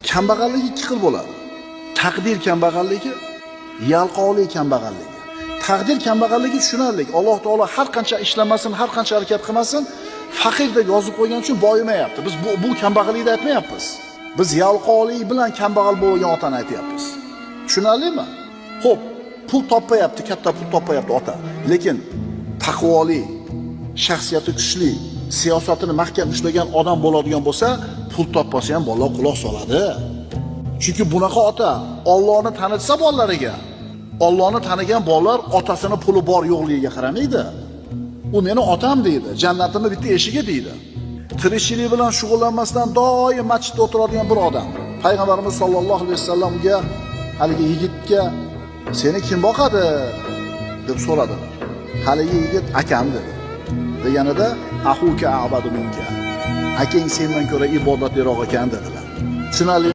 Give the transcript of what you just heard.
Kambag'allik ikki xil bo'ladi. Taqdir kambag'alligi, yalqovlik kambag'alligi. Taqdir kambag'alligi tushunarli. Alloh taolo har qancha ishlamasin, har qancha harakat qilmasin, faqir deb yozib qo'ygan uchun boyimayapti. Biz bu kambag'allikni aytmayapmiz. Biz yalqovlik bilan kambag'al bo'lgan otani aytyapmiz. Tushunarlimi? Xo'p, pul topmayapti, katta pul topmayapti ota. Lekin taqvoli, shaxsiyati kuchli, siyosatini mahkam ushlagan odam bo'ladigan bo'lsa, pul topmasa ham bolalar quloq soladi. Chunki bunaqa ota Allohni tanitsa bolalariga, Allohni tanigan bolalar otasini puli bor yo'qligiga qaramaydi. U meni otam deydi, jannatimni bitta eshigi deydi. Tirikchilik bilan shug'ullanmasdan doim masjidda o'tiradigan bir odam. Payg'ambarimiz sollallohu alayhi vasallamga haligi yigitga seni kim boqadi deb so'radilar. Haligi yigit akam dedi. Deganida ahuka abadu minka. Akang sendan ko'ra ibodatliroq ekan dedilar. Tushunarli.